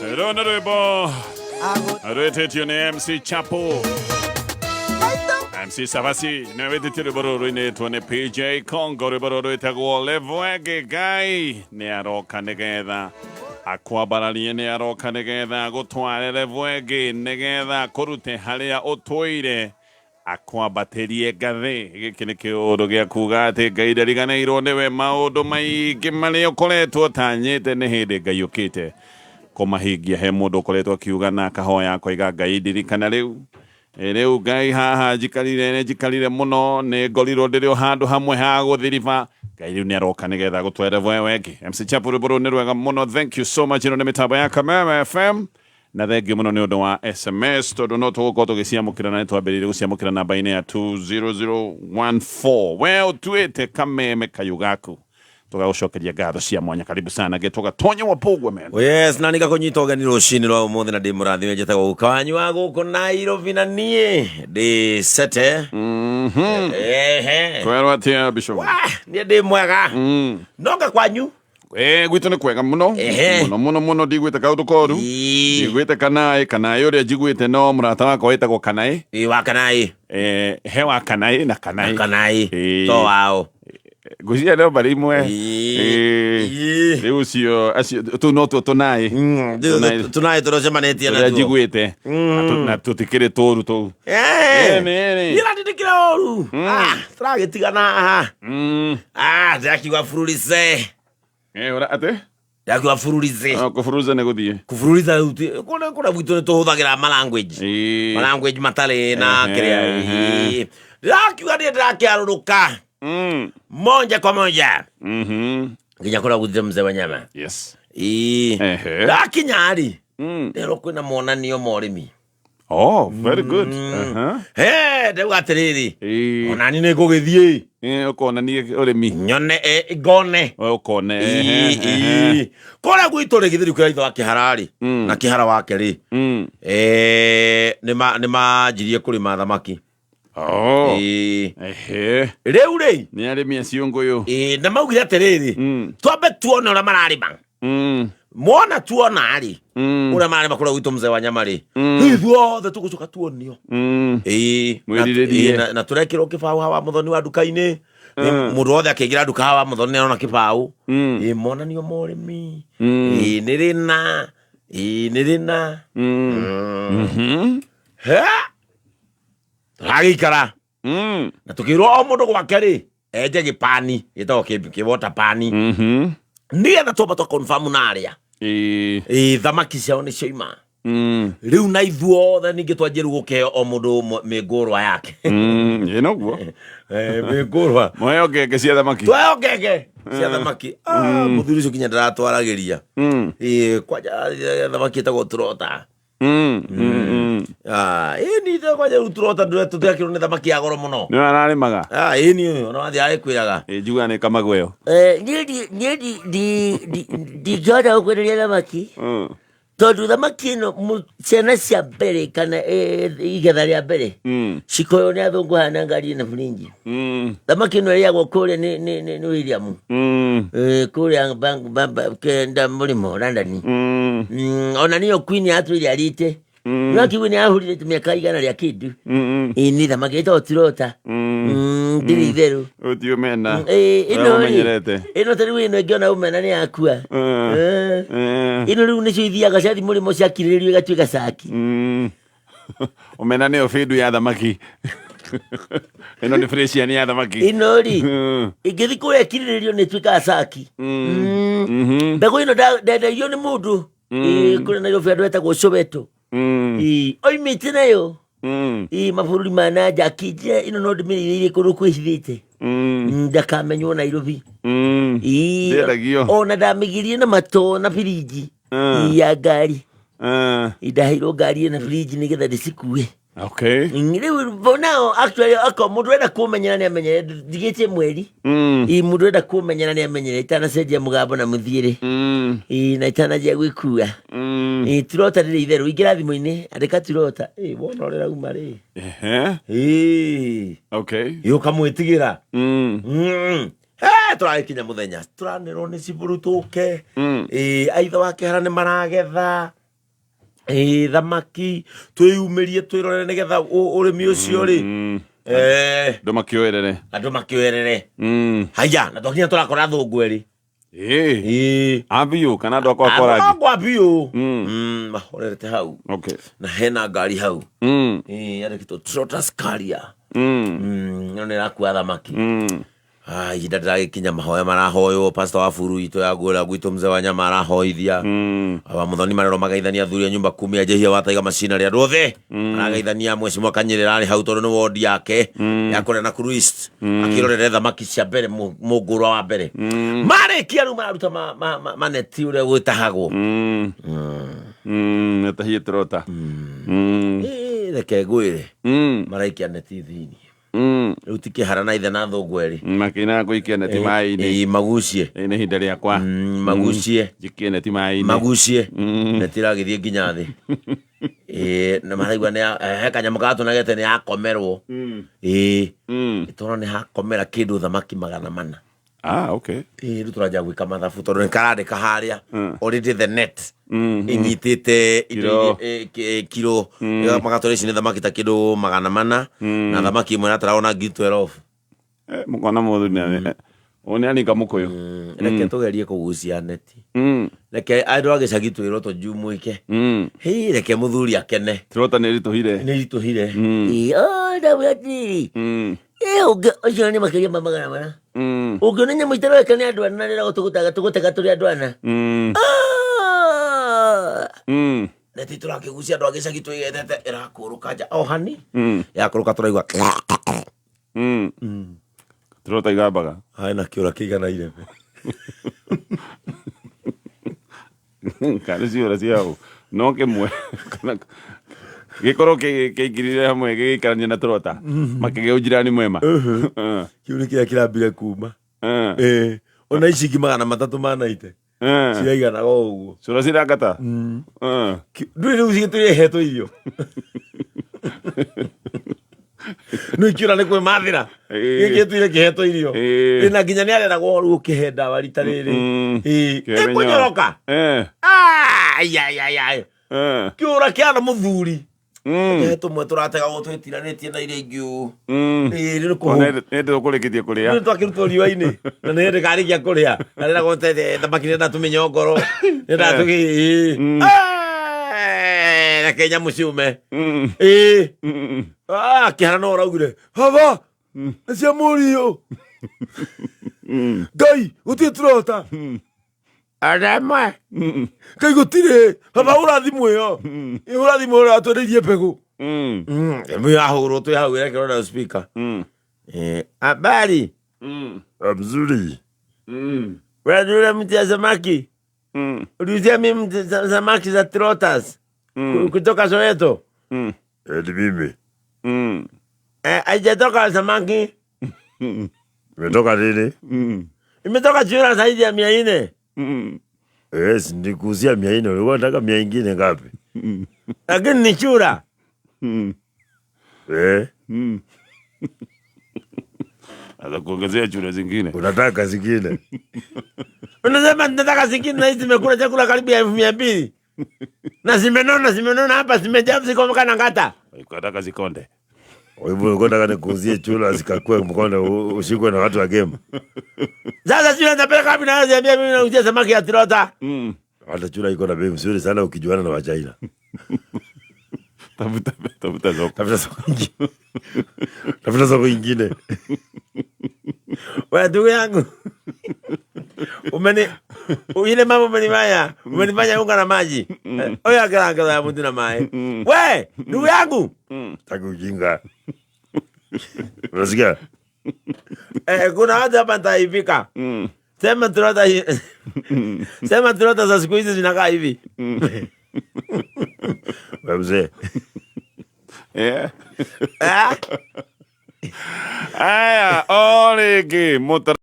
Rũrũ nĩ rwĩmbo rwĩtĩtio nĩ MC Chapo. MC Savasi nĩ wĩtĩtio rwĩmbo rũrũ rũinĩtwo nĩ PJ Congo. Rwĩmbo rũrũ rwĩtagwo Levo ĩngĩ. Ngai nĩ aroka nĩgetha akwambararie, nĩ aroka nĩgetha agũtware level ĩngĩ, nĩgetha akũrute harĩa ũtũire akwambatĩrie ngathĩ. Gĩkĩ nĩ kĩũndũ gĩa kuga atĩ Ngai ndariganĩirwo nĩwe. Maũndũ maingĩ marĩa ũkoretwo ũtanyĩte, nĩ hĩndĩ Ngai ũkĩte kũmahingia. He mũndũ ũkoretwo akiuga na akahoya akoiga, "Ngai, ndirikana rĩu. Rĩu Ngai, haha njikarire nĩ njikarire mũno, nĩ ngorirwo ndĩrĩ o handũ hamwe ha gũthiriba." Ngai rĩu nĩ aroka nĩgetha gũtware level ĩyo ĩngĩ. MC Chapo, rwĩmbo rũrũ nĩ rwega mũno. Thank you so much. Ĩno nĩ mĩtambo ya Kameme FM, na thengiũ mũno nĩ ũndũ wa SMS, tondũ no tũgũkorwo tũgĩciamũkĩra, na nĩ twambĩrĩirie gũciamũkĩra namba-inĩ ya 20014. We ũtuĩte Kameme kayũ gaku, tũgagũcokeria ngatho cia mwanya. Karibu sana, getwo Gatonya wa Pogwa, man. Oh yes, na nĩngakũnyita ũgeni rũcinĩ rwa ũmũthĩ na ndĩ mũrathime. Njĩtagwo guka wanyu wa gũkũ Nairobi na niĩ ndĩ sete. Ehe. Kwerwo atĩa, Bishop? Wah, niĩ ndĩ mwega. Nonga kwanyu? Gwitũ nĩ kwega mũno. Mũno mũno mũno, ndigwĩte kaũndũ koru. Njiguĩte kanaĩ kanaĩ, ũrĩa njiguĩte no mũrata wakwa wĩtagwo Kanaĩ. Ĩ, wa Kanaĩ. He wa Kanaĩ na Kanaĩ. Kanaĩ. To wao? Ngwĩciria no mbarĩ imwe. Rĩu ũcio acio tũu no tuo tũnaĩ. Tũnaĩ. Tũnaĩ tũrĩa ũcemanĩtie tũrĩa natuo. Njiguĩte. Na tũtikĩrĩ tũru tũu. Nĩ. Niĩ ndindĩkĩra ũru. Ah, tũragĩtigana haha. Ah, ndĩrakiuga fururise. Ũra atĩ? Ndĩrakiuga fururise. Oh, kũburuza nĩ gũthiĩ. Kufuruliza rĩu kũrĩa gwitũ nĩ tũhũthagĩra ma language. Ma language matarĩ na kĩrĩa. Ndĩrakiuga niĩ ndĩrakĩarũrũka moja kwa moja nginya kũrĩa gwitũ mzee wa nyama. Ndakinya rĩ, ndĩrwo kwĩna monanio ma ũrĩmi. Oh, very good. He, ndauga atĩrĩrĩ, onani nĩ ngũgĩthiĩ. Ũkonanie ũrĩmi. Nyone, ngone. We ũkone. Ĩĩ. Kũrĩa gwitũ rĩ, githĩri kũrĩa ithe wa Kĩhara rĩ, na Kĩhara wake rĩ, nĩ manjirie kũrĩma thamaki. Rĩu rĩ, Nĩ arĩmi acio ngũyũ. Na maugire atĩrĩrĩ, twambe tuone ũrĩa mararĩma. Mona tuona rĩ, ũrĩa mararĩma kũrĩa gwitũ mzee wa nyama rĩ, rĩu ithuothe tũgũcoka tuonio. Mwĩrirĩrie. Na tũrekĩrwo kĩbaũ hawa mũthoni wa nduka-inĩ. Mũndũ wothe akĩingĩra nduka hawa mũthoni nĩarona kĩbaũ. Monanio ma ũrĩmi. Nĩ rĩna. Nĩ rĩna. He, tũragĩikara na tũkĩrwo o mũndũ gwake rĩ enje gĩpani gĩtagwo kĩ-water pani, nĩgetha twamba twa confirm na arĩa thamaki ciao nĩ cioima. Rĩu na ithuothe ningĩ twanjie rĩu gũkĩheo o mũndũ mĩngũrwa yake. Ĩ noguo. Mĩngũrwa. Mũheo ngenge cia thamaki. Twaheo ngenge cia thamaki. Ah, mũthuri ũcio nginya ndaratwaragĩria. Kwanja thamaki ĩtagwo turota. Ah, ĩni kwanja rĩu turota tũtiakĩrwo nĩ thamaki ya goro mũno. Nĩ ararĩmaga. Ah, ĩni ona wathiĩ arĩkwĩraga. Ĩ, njugaga nĩ kamagweo. Niĩ ndingĩhota gũkwenderia thamaki, tondũ thamaki ĩno ciana cia mbere kana igetha rĩa mbere cikoywo nĩ athũngũ hana ngari na buringi. Thamaki ĩno ĩrĩagwo kũrĩa nĩ William. Kũrĩa kenda mũrĩmo London. Ona nĩyo queen yatũire arĩte. No kiugo nĩ ahurire mĩaka 100 rĩa kĩndũ. Ĩ, nĩ thamaki ĩtagwo tirota. Ndĩrĩ itherũ. Ũyũ ti ũmena. Ĩno rĩ, ũmenyerete. Ĩno ta rĩu ĩno ĩngĩona ũmena nĩ yakua. Ĩno rĩu nĩcio ithiaga ciathi mũrĩmo ciakirĩrĩrio igatuĩka caki. Ũmena nĩyo bĩndu ya thamaki. Ĩno nĩ fresian ya thamaki. Ĩno rĩ, ĩngĩthi kũrĩa ĩkirĩrĩrio nĩ ĩtuĩkaga caki. Mbegũ ĩno ndendeirio nĩ mũndũ. Kũrĩa Nairobi andũ etagwo Soweto. Oimĩte nayo. Mabũrũri ma na nja, akĩnjĩra ĩno no ndĩmĩrĩithĩirie kũndũ kwĩhithĩte. Ndakamenywo Nairobi. Ndĩendagio. Ona ndamĩgirie na mato na birinji ya ngari. Ndaheirwo ngari ĩna birinji nĩgetha ndĩcikue. Rĩu for now, actually, akorwo mũndũ enda kũmenyera nĩ amenyere, ndigĩtie mweri. Mũndũ enda kũmenyera nĩ amenyere itanacenjia mũgambo na mũthiĩre. Na itananjia gwĩkua. Turota rĩrĩ itherũ, ingĩra thimũ-inĩ, andĩka turota. Wona ũrĩa rauma rĩ. Ũkamwĩtigĩra. He, tũragĩkinya mũthenya tũranĩrwo nĩ ciburu tũke. Aithe wa Kĩhara nĩ maragetha. Ĩĩ, thamaki twĩyumĩrie, twĩrore nĩgetha ũrĩmi ũcio rĩ, Andũ makĩoerere. Andũ makĩoerere. Haya, na twakinya tũrakora thũngũ erĩ. Ĩĩ. Abiũ kana andũ akwa kwarangi? Akwa biũ. Mahorerete hau. Na hena ngari hau. Ĩĩ, yandĩkĩtwo Trotters Carrier. Ĩno nĩ ĩrakua thamaki. Ah, ihinda ndĩragĩkinya, mahoya marahoywo, pastor wa buru itũ ya ngũra gwitũ, mzee wa nyama arahoithia. Aba muthoni marero magaithania, athuri a nyumba kumi, ajehia wataiga macinarĩ, andũ othe maragaithania. Mheshimiwa Kanyĩrĩra arĩ hau tondũ nĩ wondi yake ya kũrĩa Nakuru East, akĩrorere thamaki cia mbere, mũngũrwa wa mbere. Marĩkia rĩu mararuta maneti ũrĩa gwĩtahagwo. Atahie trota. Ĩ, reke ngwĩre, maraikia neti thĩinĩ. Rĩu ti kĩhara na ithe na thũngũ erĩ. Makĩinaga kũikia neti maĩ-inĩ. Ĩ, magucie. Ĩ, nĩ ihinda rĩakwa. Magucie. Njikie neti maĩ-inĩ. Magucie. Neti ĩragĩthiĩ nginya thĩ. Ĩ, na maraigua nĩ he kanyamũ gatũnagete nĩ yakomerwo. Ĩ, tũrona nĩ hakomera kĩndũ thamaki 400. Ah, okay. Ĩ, rĩu tũranjia gwĩka mathabu tondũ nĩ karandĩka harĩa already the net ĩnyitĩte indo. Kiro. Kiro magatwara ici nĩ thamaki ta kĩndũ 400, na thamaki ĩmwe ĩratara na 12,000. Eh, mũkona mũthuri nĩ ũyũ nĩ aninga mũkũyũ. Reke tũgerie kũgucia neti. Reke andũ a gĩcagi twĩrwo tũjumuike. Hĩ, reke mũthuri akene. Trota nĩ ritũhire. Nĩ ritũhire. Ĩ, oh, ndauga atĩrĩrĩ, ĩ, ũcio nĩ makĩria ma 400. Ũngĩona nyamũ itaroeka nĩ andũ ana rĩrĩa tũgũtega, tũgũtega tũrĩ andũ ana. Ah! Neti tũrakĩgucia, andũ a gĩcagi twĩgetete, ĩrakũrũka nja o hani. Yakũrũka tũraigua. Trota igambaga. Hena kĩũra kĩigana irebe. Kana ciũra ciao no kĩmwe kana gĩkorwo kĩingirire hamwe gĩgĩikarania na trota makĩgĩa ũjirani mwema. Kĩu nĩ kĩrĩa kĩrambire kuma. Ĩ, ona ici ingĩ 390 ciraiganaga o ũguo. Cũra cirangata. Ndũrĩ rĩu cigĩtũire hetwo irio no ikiũra nĩ kwĩmathĩra. Gĩkĩ kĩhetwo irio. Ĩ, na nginya nĩ areragwo rĩu ũkĩhe ndawa rita rĩrĩ. Ĩ, Kĩhe ĩkũnyoroka. Ai, ai, ai, ai. Kĩũra kĩana mũthuri. He tũmwe tũrategagwo twĩtiranĩtie na iria ingĩ ũũ. Ĩ, rĩu Nĩ tũkũrĩkĩtie kũrĩa. Rĩu twakĩrutwo riũa-inĩ na nĩ hĩndĩ karĩkia kũrĩa na rĩragwo tete thamaki nĩ ndatũmĩnyongoro nĩ ndatũgĩ. Reke nyamũ ciume. Ĩ. Ah, kĩhara no ũraugire baba nĩ cia mũriũ Ngai gũtirĩ turota aremwe Ngai gũtirĩ baba hũra thimũ ĩyo. Ĩ, hũra thimũ ĩyo ũratwenderie mbegũ. Ĩmwe yahũrwo twĩ hau ĩrekerwo na speaker. Habari? Mzuri. Wewe ni yule mtu ya samaki? Uliuzia mimi samaki za trotters kutoka Soweto? Ni mimi. Eh, haijatoka samaki. Imetoka nini? Imetoka chura zaidi ya 400. Yes, nikuuzia 400, ulikuwa unataka mia ingine ngapi? Lakini ni chura. Eh, Sasa kuongezea chura zingine. Unataka zingine? Unasema nataka zingine na hizi zimekula chakula karibu ya 200,000. Na zimenona, zimenona hapa, zimejaa, ziko kana ngata. Unataka zikonde. Kwa hivyo ulikuwa unataka nikuuzie chura zikakue mkono ushikwe na watu wa game. Sasa chura nitapeleka wapi na wewe mimi nauzia samaki ya trota? Hata chura iko na bei mzuri sana ukijuana na Wachina. Tafuta, tafuta soko. Tafuta soko ingine. Tafuta soko ingine. Wewe ndugu yangu. Umeni ile mambo umenifanya, umenifanya unga na maji. Oya gara ya mtu na mai. We, ndugu yangu. Taki ujinga. Unasikia? Eh, kuna watu hapa nitaivika. Sema trota sema trota za siku hizi zinakaa hivi. Wewe mzee. Eh? Aya, o rĩngĩ mũtara